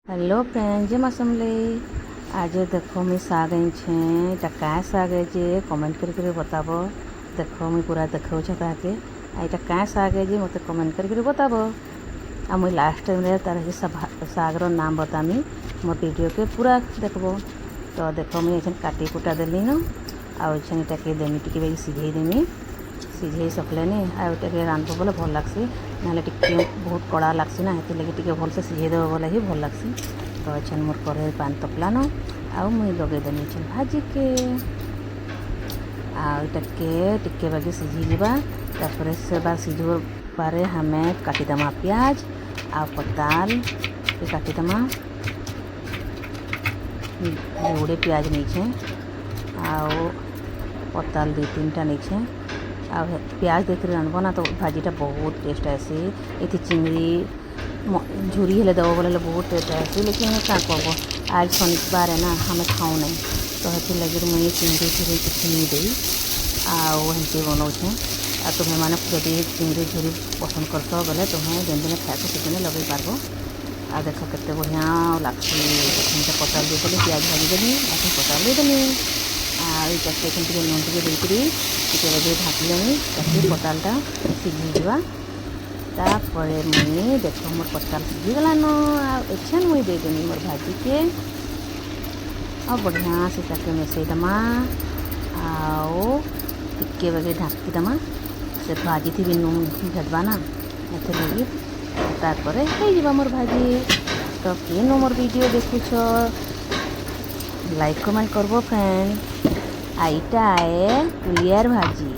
Hello friend, ଜୟ ମା ସମଲେଇ। ଆଜ ଦେଖ, ମୁଇଁ ଶାଗ ଆଣିଛେଁ। ଏଇଟା କାଁ ଶାଗ ଏ ଯେ କମେଣ୍ଟ କରି କରି ବତାବ। ଦେଖ, ମୁଇଁ ପୁରା ଦେଖଉଛେ ତାହାକେ। ଆଉ ଏଇଟା କାଁ ଶାଗ ଏ ଯେ ମୋତେ କମେଣ୍ଟ କରି କରି ବତାବ। ଆଉ ମୁଇଁ ଲାଷ୍ଟ ଟାଇମ୍ରେ ତାର ଶାଗର ନାମ ବତାମି। ମୋର୍ ଭିଡ଼ିଓକେ ପୁରା ଦେଖବ। ତ ଦେଖ, ମୁଇଁ ଏଛେନ୍ କାଟି କୁଟା ଦେଲିନ। ଆଉ ଏଛେନ୍ ଏଟାକେ ଦେମି, ଟିକେ ବାକି ସିଝେଇ ଦେମି। ସିଝେଇ ସକଲେନି ଆଉ ଏଟାକେ ରାନ୍ଧବ ବୋଲେ ଭଲ୍ ଲାଗ୍ସି। ନହେଲେ ଟିକେ ବହୁତ କଡ଼ା ଲାଗ୍ସି ନା, ହେଥିର୍ଲାଗି ଟିକେ ଭଲସେ ସିଝେଇ ଦେବ ବୋଲେ ହିଁ ଭଲ୍ ଲାଗ୍ସି। ତ ଏଛେନ୍ ମୋର୍ କରେଇ ପାନ୍ ତପଲାନ ଆଉ ମୁଇଁ ଲଗେଇଦେମି ଏଛେନ୍ ଭାଜିକେ। ଆଉ ଏଟାକେ ଟିକେ ବାକି ସିଝିଯିବା। ତାପରେ ସେବା ସିଝିବ ପରେ ଆମେ କାଟିଦେମା ପିଆଜ ଆଉ ପତାଲ ବି କାଟିଦେମା। ଯୋଡ଼େ ପିଆଜ ନେଇଛେଁ ଆଉ ପତାଲ ଦୁଇ ତିନିଟା ନେଇଛେଁ। ଆଉ ପିଆଜ ଦେଇକରି ରାନ୍ଧବ ନା, ତ ଭାଜିଟା ବହୁତ ଟେଷ୍ଟ ଆଏସି। ଏଥି ଚିଙ୍ଗଡ଼ି ଝୁରି ହେଲେ ଦେବ ବୋଲେ ହେଲେ ବହୁତ ଟେଷ୍ଟ ଆଏସି। ଲେକିନ୍ କାଁ କରବ, ଆଜ୍ ଶନିବାର ନା, ଆମେ ଖାଉ ନାଇଁ। ତ ହେଥିର୍ଲାଗି ମୁଇଁ ଚିଙ୍ଗଡ଼ି ଝୁରି କିଛି ନି ଦେଇ ଆଉ ହେନ୍ତି ବନଉଛେଁ। ଆଉ ତୁମେମାନେ ଯଦି ଚିଙ୍ଗଡ଼ି ଝୁରି ପସନ୍ଦ କରସ ବୋଲେ, ତୁମେ ଯେନ୍ ଦିନେ ଖାଇବ ସେଦିନେ ଲଗେଇ ପାରବ। ଆଉ ଦେଖ, କେତେ ବଢ଼ିଆ ଲାଗ୍ସି। ଏଛେନ୍ ପତାଲ ଦେଇଦେଲି, ପିଆଜ ଭାଜିଦେଲି ଆଉ ପତାଲ ଦେଇଦେଲି। ଆଉ ଏଇଟାକେ ଏଛେନ୍ ଟିକେ ନୁନ୍ ଟିକେ ଦେଇକରି ଟିକେ ବଜେଇ ଢାଙ୍କିଦେମି, ତାକି ପତାଲଟା ସିଝିଯିବା। ତାପରେ ମୁଇଁ ଦେଖ, ମୋର୍ ପତାଲ ସିଝିଗଲାନ। ଆଉ ଏଛେନ୍ ମୁଇଁ ଦେଇଦେମି ମୋର୍ ଭାଜିକେ ଆଉ ବଢ଼ିଆ ସେ ତାକେ ମିଶେଇଦେମା ଆଉ ଟିକେ ବାଗେ ଢାଙ୍କିଦେମା। ସେ ଭାଜିଥି ବି ନୁନ୍ ଭେଦବା ନା, ଏଥିର୍ଲାଗି। ତାପରେ ହେଇଯିବା ମୋର୍ ଭାଜି। ତ କେନୁ ମୋର୍ ଭିଡ଼ିଓ ଦେଖୁଛ, ଲାଇକ୍ କମେଣ୍ଟ କରବ ଫ୍ରେଣ୍ଡ। ଆଉ ଇଟା ଏ କୁଲିଆର ଭାଜି।